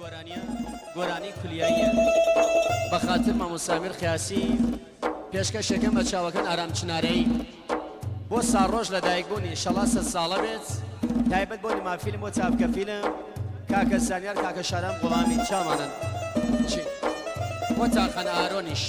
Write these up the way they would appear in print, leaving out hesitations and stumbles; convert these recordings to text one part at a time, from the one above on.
گۆرانیە گۆرانی کولیاییە بە خاتر مامۆستا ئەمیر قیاسی پێشکەشەکەم بە چاوەکان ئارام چنارەیی بۆ ساڕۆژ لە دایک بوونی ئیشەڵا سەد ساڵە بێت تایبەت بۆ نما فیلم بۆ چاپکە فیلم کاکە زانیار کاکە شارام غوڵامی چاوانن چی بۆ تاقان ئارۆنیش.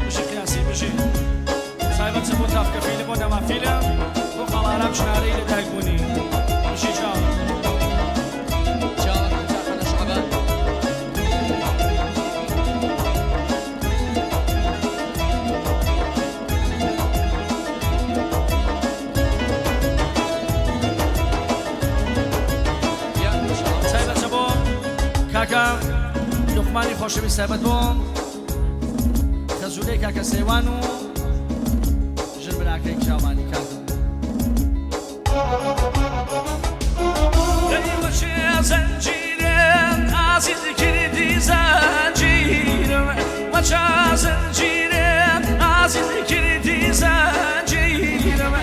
بژی قیاسی بژی تایبەتە بۆ تافکە فیلم بۆ نەما فیلم بۆ خاڵ ئارام چنارەی لە دایک بوونی بژی چاوە. چاوەکان تاقانە شعبان. تایبەتە بۆ کاکە لوقمانی خۆشەویست، تایبەت بۆ خەزورەی کاکە سەیوان و ژن براکەی چاوانی کاکە. زەنجیرم ئازیز کردی زەنجیرم وەچە زنجیرم ئازیز کردی زەنجیرم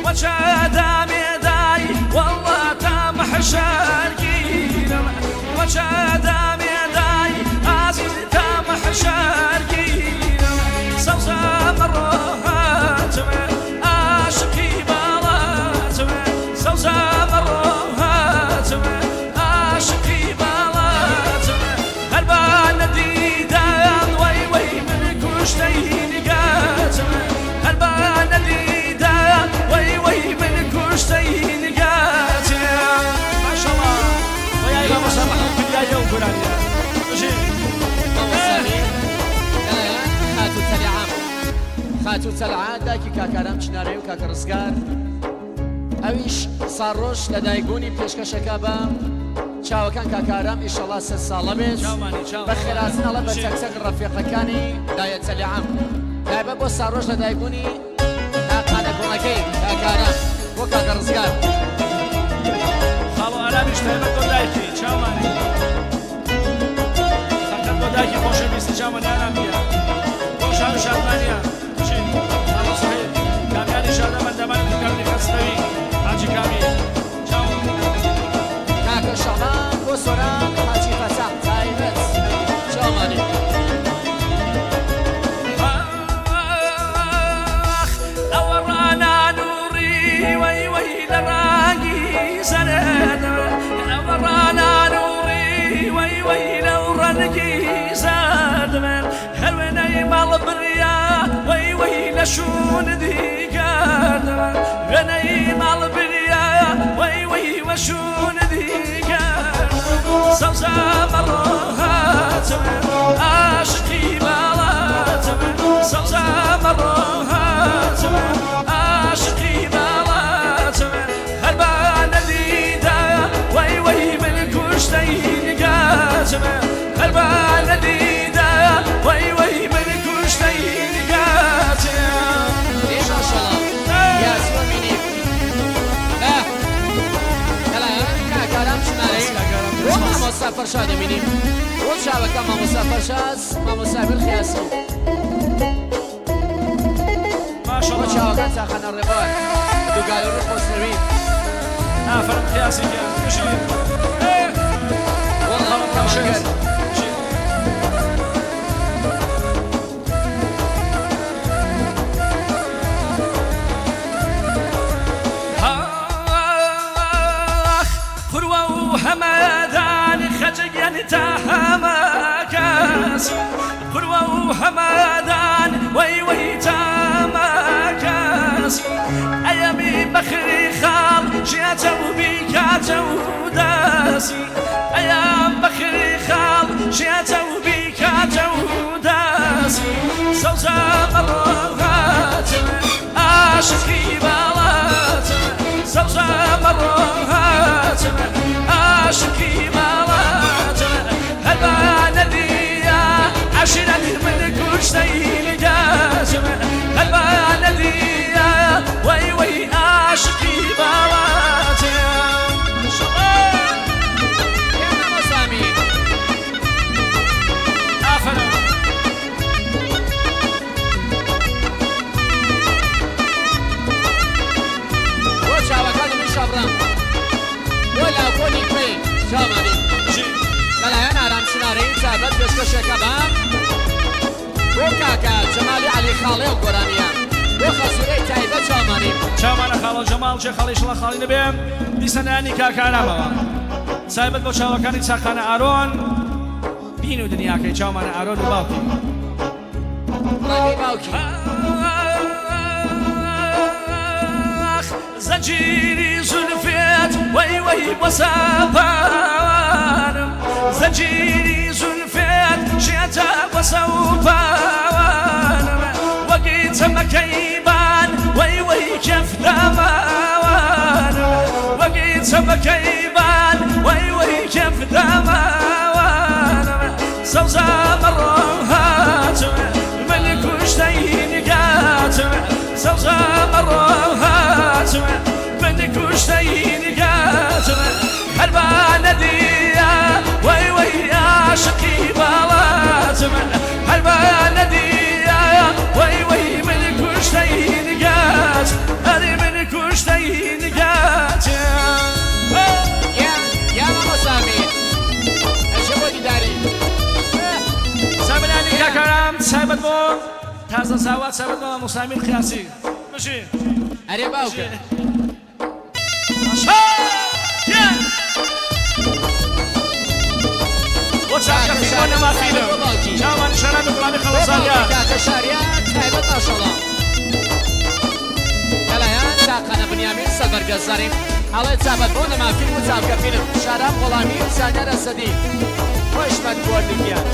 وەچە دامێدای والله تا محشر گیرم وەچە دامێدای ئازیز تا محشر گیرم سەوزە مەڕۆهاتم عاشقی باڵاتم سەوزە مەڕۆهاتم عاشقی باڵاتم هەربان نەدیدان وەی وەی من کوشتەی نگاتم هەربان نەدیدان وەی وەی من کوشتەی نگاتم. ماشاءالله وياي مامۆستا محمود کولیاییە و گۆرانیە بژی. مامۆستانی خاتوو تەلعام خاتوو تەلعا دایکی کاکارام چنارەی و کاکە ڕزگار ئەویش ساڕۆژ لە دایکبوونی پێشکەشەکە بە چاوەکان کاکارام ئیشەڵا سەد ساڵە بێت. چاومانی چاو. بە خێراتن ئەڵە بە تەک تەک ڕەفیقەکانی دایە تەلعام دایبە بۆ ساڕۆژ لە دایکبوونی تاقانە گوڵەکەی کاکارام بۆ کاکە ڕزگار. خاڵۆ ئارامیش تایبەت بۆ دایکی چاومانی فقط بۆ دایکی خۆشەویستی چاومانی ئارامیە بۆ شار و شادمانیە بژی خاڵۆ سهیل کامیانی شادە بەندەمانی دوکانی خەسرەوی حاجی کامی چاو. کاکە شەعبان بۆ سۆران حاجی فەتاح تایبەت چاومانی. ئاخ ئەوە ڕانان و ڕی وەی وەی لە ڕەنگی زەرەدەوە ئەوە ڕانان و ڕی وەی وەی لەو ڕەنگی زەردمە هەروێنەی ماڵ بریا وەی وەی لە شوون دیگەردەوە وێنەی ماڵ بریا وەی وەی وە شوون دیگەردەوە سەوزە مەڕۆهاتم عاشقی باڵاتم سەوزە مەڕۆهاتم عاشقی باڵاتم هەربان نەدیدا وەی وەی من کوشتەی نگاتم هەربان نەدیدا وەی وەی من کوشتەی نگاتم. ماشاءالله یاسوە بینی لەلایەن کاکارام چنارەی بۆ مامۆستا فەرشاد دەبینیم بۆ چاوەکە مامۆستا فەرشاد مامۆستا ئەمیر خیاسی بۆ ماشاءالله. چاوەکان تاقانە ڕێبار دووگالۆری خۆشنەوی. ئافرم قیاسی گیان بژی. والله کەمشەکەر. بژی. ئاخ قوروە و هەمەدان خەجگیان تا هەمە کەس قوروە و هەمەدان وەی وەی تا هەمە کەس ئەیەمی بەخری خاڵ ژیاتە و بیکاتە و دەسی ئەیام بەخری خاڵ ژیاتە و بیکاتە و دەسی سەوزە مەڕۆهاتم عاشقی باڵاتم سەوزە مەڕۆهاتم عاشقی باڵاتم هەربان نەدیە عەشرەت من کوشتەی نگاتم هەربان نەدیە وەی وەی عاشقی باڵاتم. کوڕم بۆ لاکۆنی کوێ چاومانی لەلایەن ئارام چنارەیی تایبەت پێشکەشێکە بە بۆ کاکە جەمالی عەلی خاڵێ و گۆرانیە بۆ خەزورەی تایبەت چاومانی. چاومانە خاڵۆ جەماڵ جێ خاڵی شڵە خاڵی نەبێ دیسەنانی کاکە ئارامەوە تایبەت بۆ چاوەکانی چاقانە ئارۆن بین و دنیاکەی چاومانە ئارۆن و باوکی. ڕەنگی باوکی. ئاخ زەنجیری زولفێت وەی وەی بۆ ساپانم زەنجیری زولفێت شێتە بۆ سەوپانم وەکی چەمەکەی بان وەی وەی کەف داماوانم وەکی چەمەکەی بان وەی وەی کەف داماوانم سەوزا مەڕۆم هاتم من کوشتەی نگاتم سەوزا مەڕۆم هاتم من کوشتەی نگاتم هەربا نەدیە وەی وەی عاشقی باڵاتم هەربا نەدیە وەی وەی من کوشتەی نگات ئەرێ من کوشتەی نگاتم. یا یا مامۆستا ئەمیر ئەچێ بۆ دیداری. سامرانی کاکارام تایبەت بۆ تازە زاوا تایبەت بۆ مامۆستا ئەمیر قیاسی بژی. ئەرێ باوکە. بۆ چاکە فیلم بۆ نەما فیلم چاوان شەرابی غوڵامی خەڵەسانیان. کاکە شاریار تایبەت ماشەڵا لەلایەن تاقانە بنیامین سەربەرگەزارین ئەڵێ تابەت بۆ نەما فیلم و چاوکە فیلم شارام غوڵامی و زانیار ئەسەدی خۆشمەند بۆردوگیان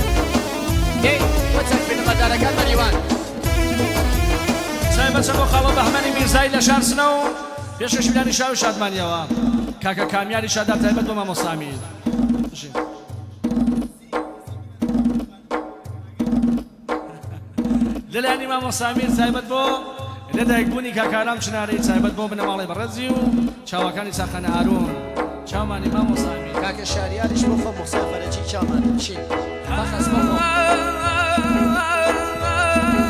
دەی بۆ چەند فیلمبەردارەکان مەریوان. تایبەتە بۆ خاڵۆ بەهمەنی میرزایی لە شار سنە و پێشکەشی میرانی شاو شادمانیەوە کاکە کامیاری شاداب تایبەت بۆ مامۆستا ئەمیر. لەلایەنی مامۆستا ئەمیر تایبەت بۆ لەدایکبوونی کاک ئارام چنارەی تایبەت بۆ بنەماڵەی بەڕێزی و چاوەکانی چاخانە هارون چاومانی مامۆستا ئەمیر. کاکە شاریاریش بۆ خۆم موحسین فەرەجی چاومان چی بەخەس بۆ خۆم.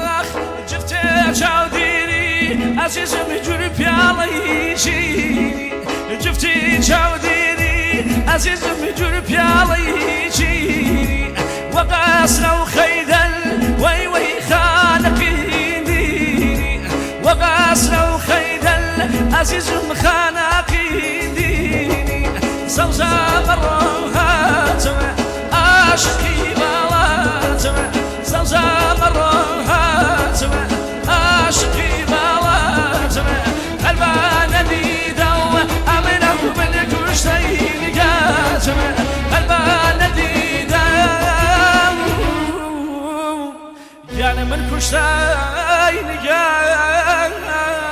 ئاخ جفتێ چاودێری ئازیزم جور پیاڵەی شیری جفتی چاودێری ئازیزم جور پیاڵەی شیری وەقاسرە و خەیدەل وەی وەی خانەقین دیری وەقاسرە و خەیدەل ئازیزم خانەقین دیری سەوزا مەڕۆم هاتم عاشقی باڵاتم سەوزا مەڕۆم هاتم عاشقی باڵاتم هەربا نەدیدەوە ئەمنە من کوشتەی نگاتم هەربا نەدیدەم گیانە من کوشتەی نگاتم.